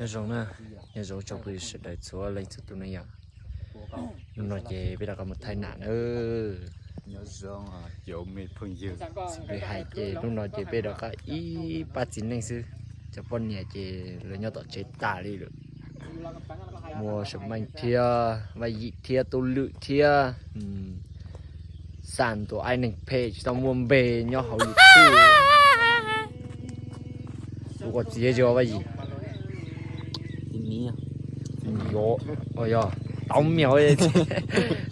Nyob zoo na, nyob zoo tsoom phooj ywg sawv daws txhua leej txhua tus na yom. Hnub no ces peb rov qab mus thaij nam na. Nyob zoo cov me phooj ywg. Peb hais ces hnub no ces peb rov qab ib pab txiv neej xwb, cov poj niam ces lawv nyob tom tsev tas li lawm. Muaj Sam Meej thiab Vaj Yim thiab Tub Lwm thiab Xam tus ai neeg phem tsis tau muaj npe nyob hauv YouTube. Tus ua txiv tsis ua Vaj Yim. Txiv miv. Yog, tau miv,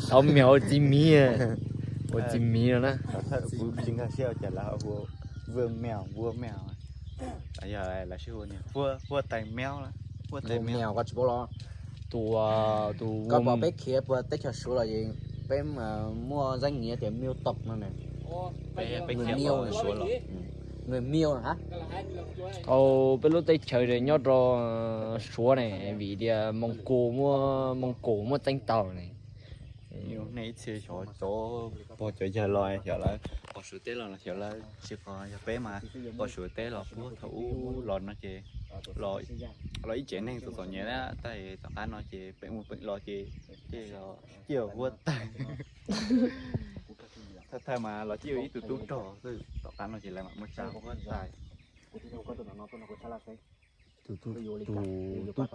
tau miv ua txiv miv, ua txiv miv no na. Yog lawv sib hu niag Vuaj Tais Meob, Vuaj Tais Meob koj tsis paub los? Tus, tus koj pom peb khiav puag teb chaws Suav los es peb muaj danh nghĩa tias Miêu tộc no ne. Người Miêu, người Miêu hả? Au, peb lub teb chaws nyob rau Suav ne, vim tias Moos Kus muaj, Moos Kus muaj tseeb tau ne. Nej ib txhia xyov cov pog cov yawg los xyov lawv pog Suav teb los xyov lawv tsis, qhov yog peb mas pog Suav teb los puag thaum ub los no ces los ib tsev neeg txom txom nyem na, tab tom qab no ces peem mus peem los ces ciaj Vuaj Tais. Thawj thawj mas los ciaj ib tug tub rog xwb, tom qab no ces lawv mam muab tsa Vuaj Tais. Tus tub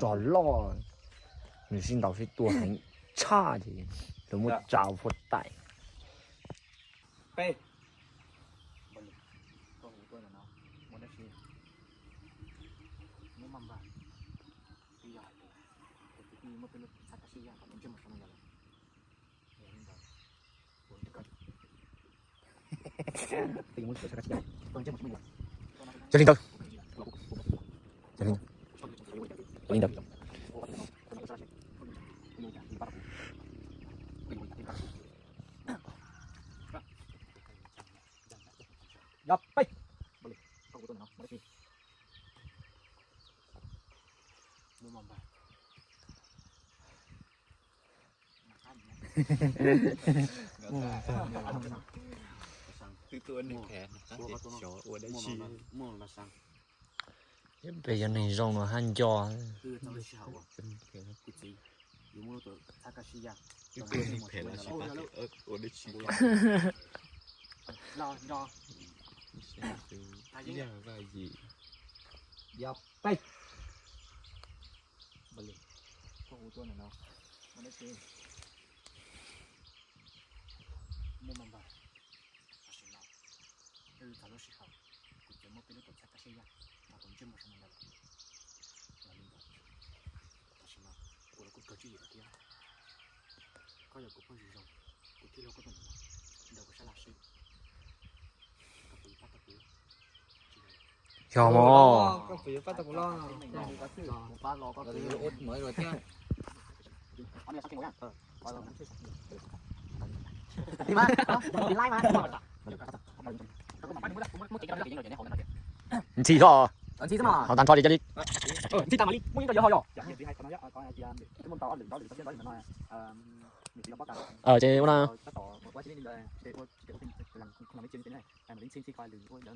rog loj, nws sib ntaus sib tua heev tshaj ces lawv muab tsa Vuaj Tais. Yog li ntawd, yog li ntawd. Twb tuaj neeg khav xyov ua dab tsi. Peb cov neeg zoo no haj nco. Twb tuaj neeg phem los tsis pab ua dab tsi. Yog Vaj Yim. Yog mog. Ntxhi tso. Hauv tag nrho li. Ces ua no.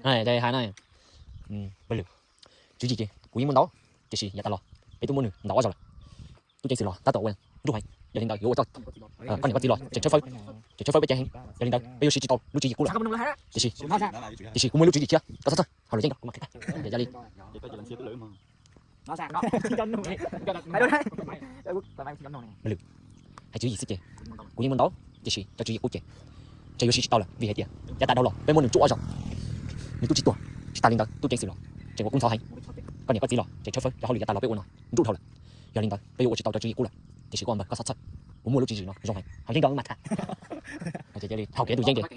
Hais na, tswv yim ces kuv yeej muaj ntau, tiam sis yav tas los peb twb muab nws ntaus ob zaug lawm. Tub ceev xwm los tab tom ua ntsuj heev, yog li ntawd yuav ua txog koj niam koj txiv los tseem tshawb fawb, tseem tshawb fawb peb ceev heev. Yog li ntawd peb yuav siv tsis tau lub tswv yim qub lawm. Tiam sis, tiam sis kuv muaj lub tswv yim thiab, koj txhob txhawj, ho los yeej nkauj kuv mam qhia koj. Yog li. Hais tswv yim xwb ces kuv yeej muaj ntau, tiam sis cov tswv yim qub ces ntshe yuav siv tsis tau lawm vim hais tias yav tas dhau los peb muab nws ntsuj ob zaug, nws tub tsis tuag. Tsis tas li ntawd tub ceev xwm los tseem ua kub ntxhov heev, koj niam koj txiv los tseem tshawb fawb, cov hauj lwm yav tas los peb ua no ntsuj dhau lawm. Yog li ntawd peb yuav ua tsis tau cov tswv yim qub lawm. Tiam sis koj ua npawg koj txhob txhawj, kuv muaj lub tswv yim no zoo heev, ho yeej nkauj mas tham. Hauv kev tus yeej ces, hauv kev tus yeej tas,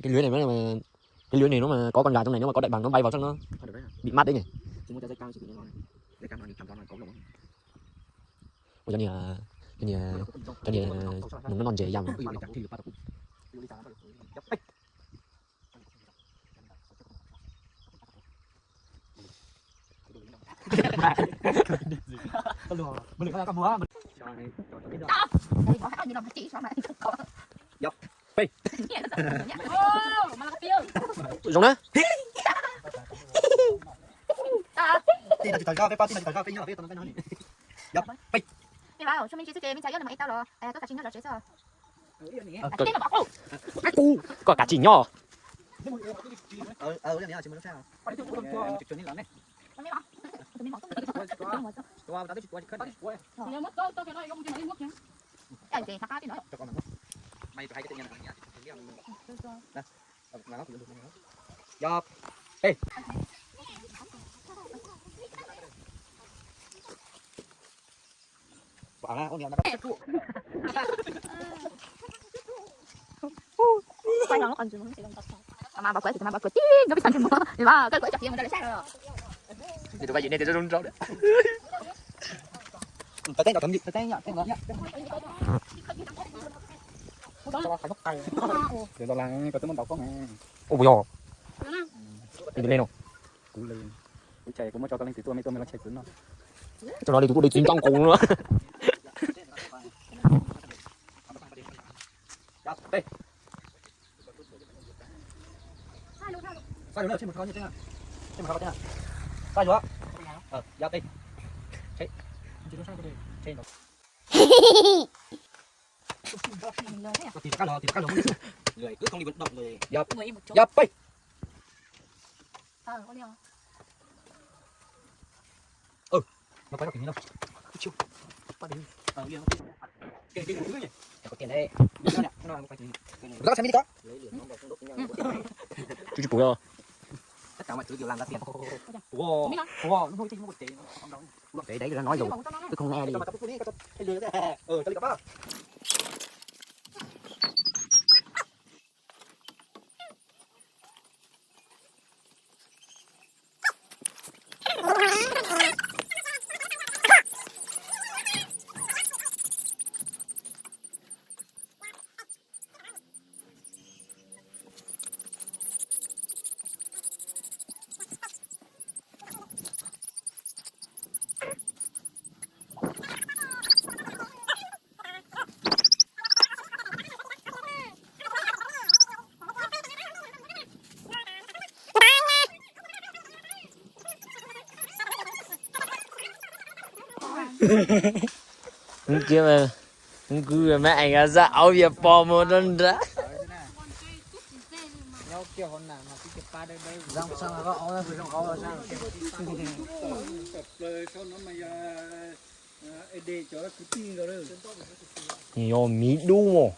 Cái lưới này nó mà, cái lưới này nó mà có con gà trong này, nếu mà có đại bàng nó bay vào chắc nó bị mát đấy nhỉ. Ui, cho nên, cho nên, cho nên, nó non dễ dàng. Zoo na. Koj kav tsij nyob. Mà bà quay thì mà bà quay tí, nó bị thằng chim. Thì bà cái quay chặt gì mà ra lại sai rồi. Thì tụi bay gì nên thì nó rung rau đấy. Tao test đọc thẩm định, tao test nhá, test nhá. Tụi tao làm, tao test môn đọc không nè. Ủa, ủa. Đi lên không? Kuv li, kuv tshais kuv muab tso koj leej twg tuaj, mej tuaj mej los tshais kuv no. Tso no li tus tuaj li tsis ntoo kuv no. Sai lus na, sai lus na, sai lus. Ờ, ya tê. Chết. Chết rồi. Tìm cách lo, tìm cách lo. Lười cứ không đi vận động rồi. Ya, ya, pê. Ờ, ôi, ôi. Ừ, nó quay vào kiểu như đâu. Chiêu. Bắt đi. Ờ, đi. Cái, cái, cái, cái này. Chả có tiền đấy. Nó nè, nó quay kiểu như. Nó xem đi có. Chú, chú Pú đâu? Tất cả mọi thứ đều làm ra tiền. Wow. Wow, nó hơi chênh, nó có đau. Cái đấy là nói rồi. Tôi không nghe đi. Cho mày cặp tôi đi, cặp tôi. Hay lười thế. Ờ, cho đi cặp á. Kiag mas, kwv mas eem zaj aub vias pos mus rau nrad. Yog miv dub mos.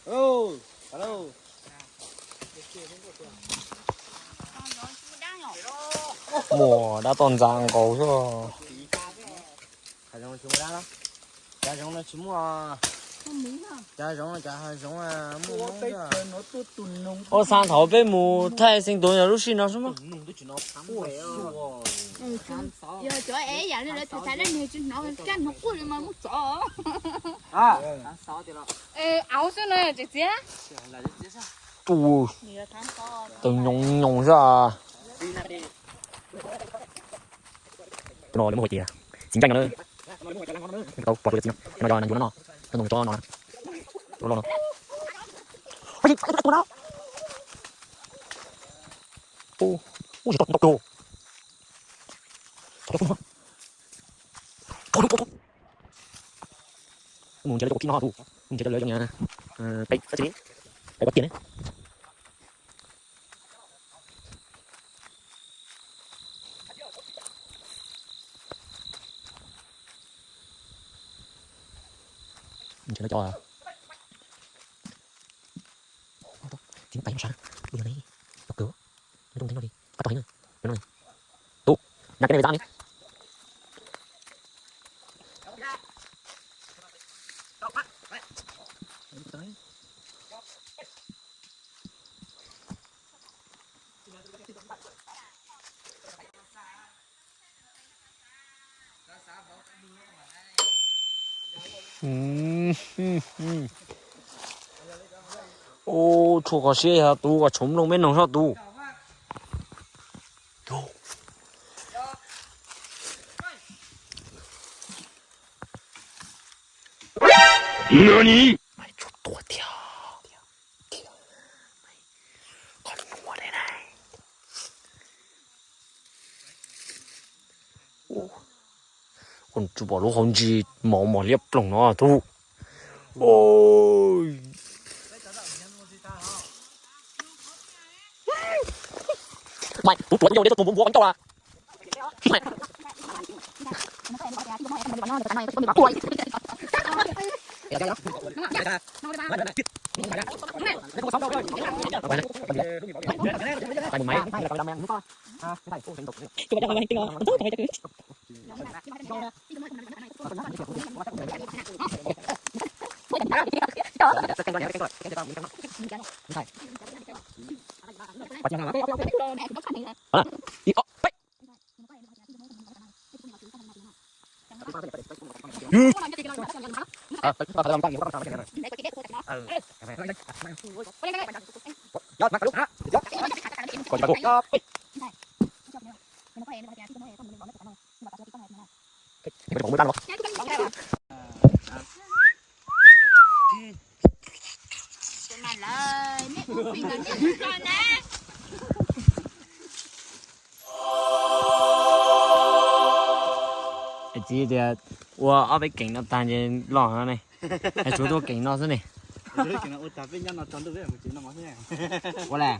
Muaj dab toj ntxas nkaus xwb. Hav zoov tsis muaj dab, hav zoov no tsis muaj, hav zoov no cov hav zoov muaj. Ua xaa thaum peb mus thaij xeev tuav yog lub sij no xwb mas. Yog cov es yam li lawv tham tham dab neeg tsis hnov, kab hnov quaj li mas muab tso. Au xwb no tsis txiav. Tus tau nyoos nyoos xwb. Tus no lawv muab hais tias txiv ncaij no na. Tau pom rau txiv no, no yog neeg yuav no no, no ntoo tso no na. Ua no. Ua tsis tau tus ntau tus. Mus nrhiav lawv cov kib no tus, mus nrhiav lawv cov niag pem sab tsis pem có tiền đấy. Nrhiav lawv cov txiv pais no sab, ua no ne, độc cửu, no tus no li, koj tos heev no, tus, nag cái này về dán đi. Ub, tshuaj kho siab yog tus, koj tshuaj mloog peb noog soj tus. Tshuaj tuag tiag. Qhov nuav ne. Ua tsis pom lub hauv ntsis mos mos liab ploog no tub. Maiv, kuv tuav cov yau deb tuaj tua npua npua ua ncauj na. Txiv tias ua ob peb keem no tag ces los ne, es tsuav tuaj keem no xwb ne. Ua le.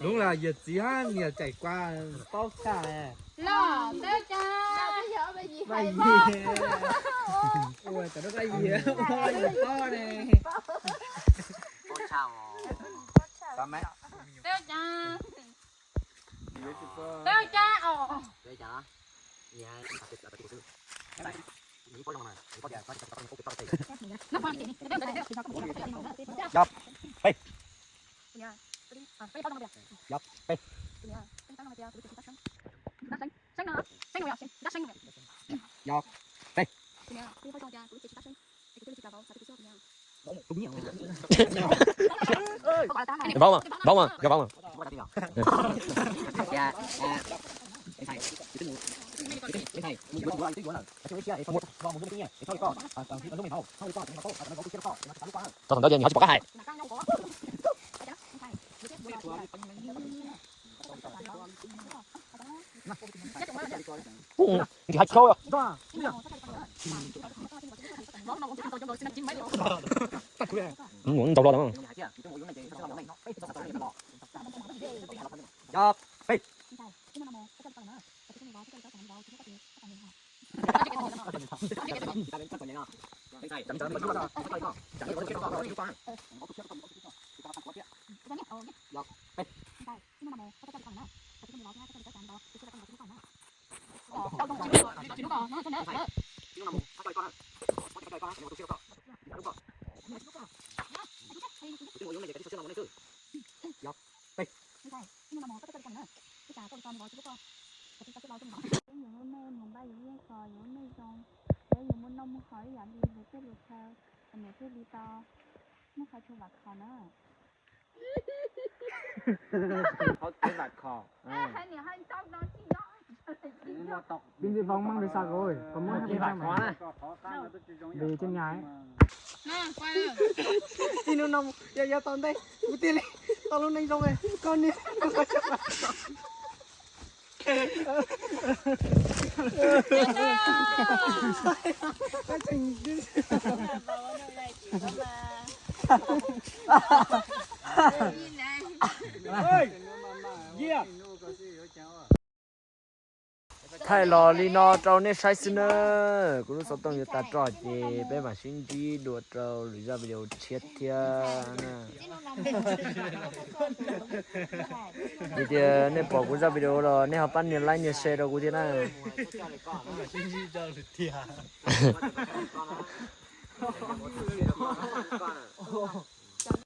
Đúng là giờ chỉ có nhiều trải qua táo xa. Ua tau dab tsi ua tau ne. Yog. Ê. Yog. Ê. Yog. Ê. Vamos, vamos, yog vamos. Tau thaum ntawd ces nws ho tsis pom qab hais. Nws hais tsis tau. Ntaus hlo. Yus ua nej mus npaj yus yeej kho yus ua nej zoo, yus ua nej zoo, peb yus muaj noj muaj haus ib yam li luag tej luag chaw, niam thiaj li tau muaj qhov chaw vam khom na. Pin di fong maj li sa kos kos muaj hab pin tag mas. Li tij nyas. Txij hnub no yog yog tom ntej kuv thiaj li tau lub neej zoo koj niam. Thaij los li no rau nej saib xwb na. Kuv lub xov tooj yuav tas roj ces peb mam sib ntsib dua rau lwm zaj video tshiab thiab na. Yog tias nej pom kuv zaj video los nej ho pab nias like nias share rau kuv thiab na.